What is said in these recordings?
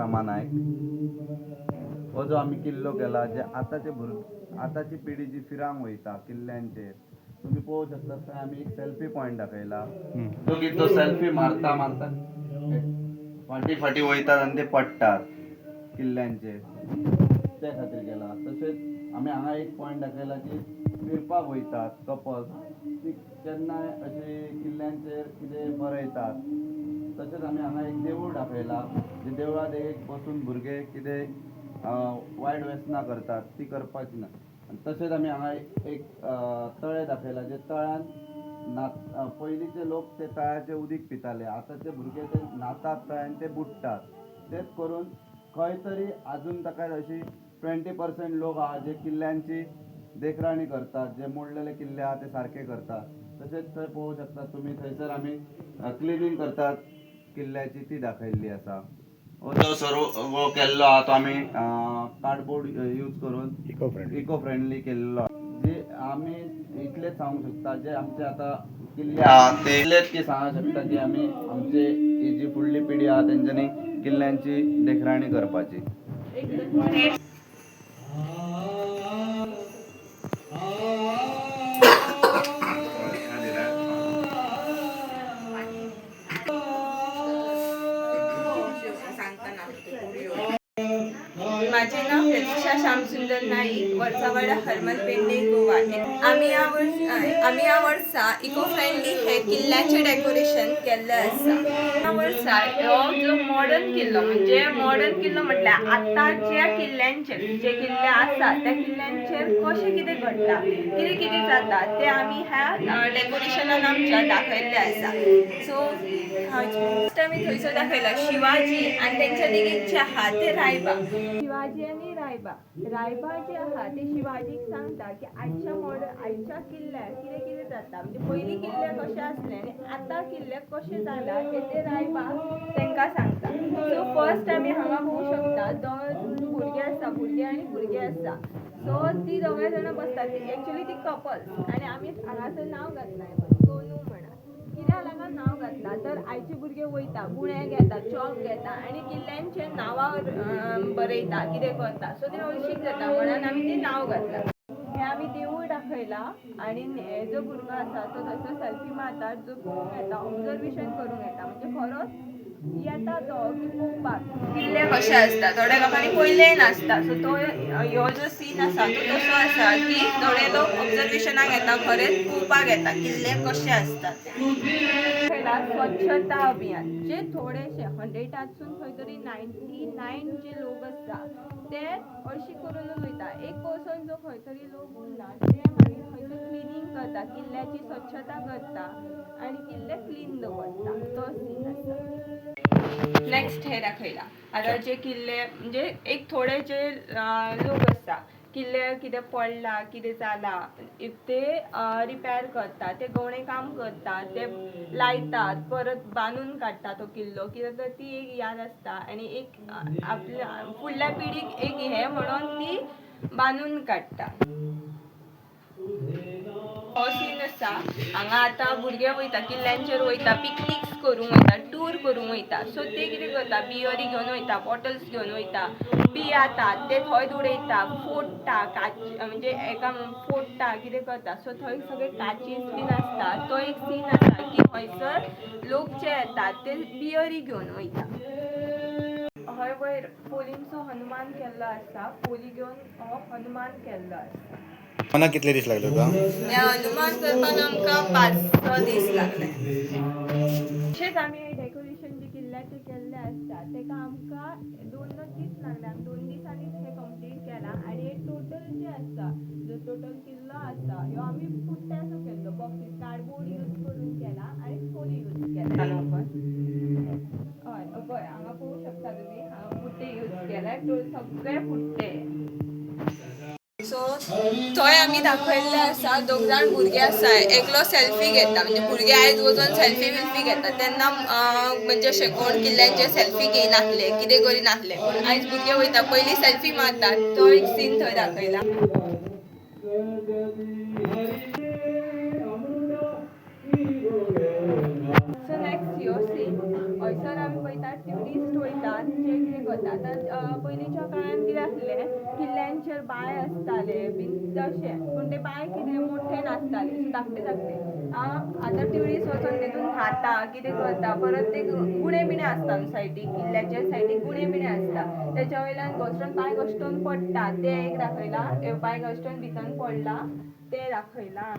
रमा नायक. हो जो आमी किल्लो केला, जे आतांचे भुरगे, आतांची पिढी जी फिरांक वयता किल्ल्यांचेर, तुमी पळोवंक शकता, थंय आमी एक सेल्फी पॉयंट दाखयला. जो की तो सेल्फी मारता मारता फाटी फाटी वयतात आनी ते पडटात किल्ल्यांचेर, त्या खातीर केला. तशेंच आमी हांगा एक पॉयंट दाखयला की फिरपाक वयतात कपल्स, ती केन्नाय अशी किल्ल्यांचेर कितें बरयतात. तशेंच आमी हांगा एक देवूळ दाखयला, जे देवळात एक बसून भुरगे कितें वायट व्यसनां करतात, ती करपाची ना. आनी तशेंच आमी हांगा एक तळें दाखयला, जे तळ्यान ना पयलींचे लोक ते तळ्याचे उदीक पिताले, आतांचे भुरगे ते न्हातात तळ्यान, ते बुडटात. तेच करून खंय तरी आजून ताका अशी 20% लोक आहा जे किल्ल्यांची देखराणी करतात, जे मोडलेले किल्ले आहा ते सारके करतात. तशेंच थंय पळोवंक शकतात तुमी, थंयसर आमी क्लिनींग करतात किल्ल्याची, ती दाखयल्ली आसा. हो जो सर्व हो केल्लो आहा तो आमी कार्डबोर्ड यूज करून इको फ्रेंडली. इको फ्रेंडली केल्लो. जे आमी इतलेच सांगूंक शकता, जे आमचे आतां किल्ले आहा ते इतलेच की सांगूंक शकता की आमी आमचे ही जी फुडली पिढी आहा तेंच्यांनी किल्ल्यांची देखराणी करपाची. माझे नाव प्रतीक्षा श्यामसुंदर नाईक, वरचावाडा, हरमल पेडणे, गोवा. आमी ह्या वर्सा इको फ्रेंडली हे किल्ल्याचें डेकोरेशन केल्लें आसा. ह्या वर्सा हो जो मॉडर्न किल्लो, म्हणजे मॉडर्न किल्लो म्हटल्यार आतांच्या किल्ल्यांचेर जे किल्ले आसा त्या किल्ल्यांचेर कशें कितें घडटा, कितें कितें जाता, तें आमी ह्या डेकोरेशनान आमच्या दाखयल्लें आसा. सो फर्स्ट आमी थंयसर दाखयला शिवाजी आनी तेंच्या देगेक जे आहा ते रायबा. शिवाजी आनी रायबा. रायबा जे आहा ते शिवाजीक सांगता की आयच्या मॉडर्न, आयच्या किल्ल्यार कितें कितें जाता, म्हणजे पयलीं किल्ले कशे आसले आनी आतां किल्ले कशे जाला हे ते रायबा तांकां सांगता. सो फर्स्ट आमी हांगा पळोवंक शकता, दोन भुरगे आसा, भुरगे आनी भुरगे आसा. सो ती दोगांय जाणां बसतात, एक्चुली ती कपल्स. आनी आमी हांगासर नांव घातलां सोनू म्हणून. कित्या लागून नांव घातलां तर आयचे भुरगे वयता, गुणे घेता, चॉक घेता आनी किल्ल्यांचे नांवां बरयता, कितें करता. सो ते हळशीक जाता म्हणून आमी तें नांव घातलां. हें आमी देवूळ दाखयलां आनी हे जो भुरगो आसा तो थंयसर सेल्फी मारता, जो पळोवंक येता, ऑब्जर्वेशन करूंक येता, म्हणजे खरोच येता तो की पळोवपाक किल्ले कशे आसता. थोड्या लोकांनी पळयलें नासता. सो तो ह्यो जो सीन आसा तो तसो आसा की थोडे लोक ऑब्जर्वेशनाक येता, खरेंच पळोवपाक येता किल्ले कशे आसतात ते. स्वच्छता अभियान, जे थोडेशे 100तासून खंय तरी 99 जे लोक आसता ते अशी करूनच वयता. एक पर्सन जो खंय तरी लोक उरना, ते मागीर खंयसर क्लिनींग करता, किल्ल्याची स्वच्छता करता आनी किल्ले क्लीन दवरता, तो सीन आसा. नेक्स्ट हे दाखयला आतां जे किल्ले, म्हणजे एक थोडे जे लोक आसता, किल्ले कितें पडला, कितें जाला, ते रिपेर करता, ते गवणे काम करता, ते लायतात, परत बांदून काडटा तो किल्लो. कित्याक तर ती एक याद आसता आनी एक आपल्या फुडल्या पिढीक एक हें म्हणून ती बांदून काडटा. हो सीन आसा. हांगा आतां भुरगे वयता, किल्ल्यांचेर वयता, पिकनिक्स करूंक वयता, टूर करूंक वयता. सो ते कितें करता, बियरी घेवन वयता, बॉटल्स घेवन वयता, पियेतात, ते थंयच उडयता, फोडटा काच, म्हणजे एका फोडटा, कितें करता. सो थंय सगळे काचीस बीन आसता. तो एक सीन आसा की थंयसर लोक जे येतात ते बियरी घेवन वयता. हय, वयर फोलींचो हनुमान केल्लो आसा. फोली घेवन हो हनुमान केल्लो आसा. मनाक कितले दीस लागले तुका? हे हनुमान करपाक आमकां 5-6 दीस लागले. तशेंच आमी हे डेकोरेशन जे किल्ल्याचें केल्लें आसता तेका आमकां 2च दीस लागले. आमी 2 दिसांनीच हें कंप्लीट केलां. आनी हे टोटल जे आसा, जो टोटल किल्लो आसा, ह्यो आमी पुट्ट्याचो केल्लो, बॉक्सीस कार्डबोर्ड यूज करून केला आनी फोली यूज केला. हय, पळय, हांगा पळोवंक शकता तुमी, हांगा पुट्टे यूज केले, सगळे पुट्टे. सो थंय आमी दाखयल्ले आसा, दोग जाण भुरगे आसा, एकलो सेल्फी घेता. म्हणजे भुरगे आयज वचून सेल्फी बिल्फी घेता. तेन्ना म्हणजे अशें कोण किल्ल्यांचे सेल्फी घेयनासले, कितें करिनासले, पूण आयज भुरगे वयता, पयलीं सेल्फी मारतात. तो एक सीन थंय दाखयला. सो नेक्स्ट ह्यो सीन, हयसर आमी पळयता, ट्युरिस्ट वयता. जे कितें करता. आतां पयलींच्या काळान कितें आसलें, किल्ल्यांचेर बांय आसताले बीन तशें, पूण ते बांय कितें मोठे नासताले, सो धाकटे धाकटे. आतां ट्युरिस्ट वचोन तितून न्हाता, कितें करता. परत ते गुणे बिणे आसता न्हू सायडीक, किल्ल्याच्या सायडीक गुणे बिणे आसता, तेच्या वयल्यान घसरोन पांय घसटोन पडटा, तें एक दाखयलां. पांय घसटोन भितर पडला तें दाखयलां.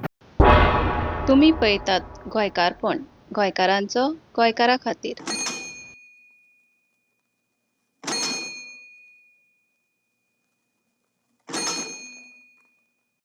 तुमी पळयतात गोंयकारपण, गोंयकारांचो गोंयकारा खातीर.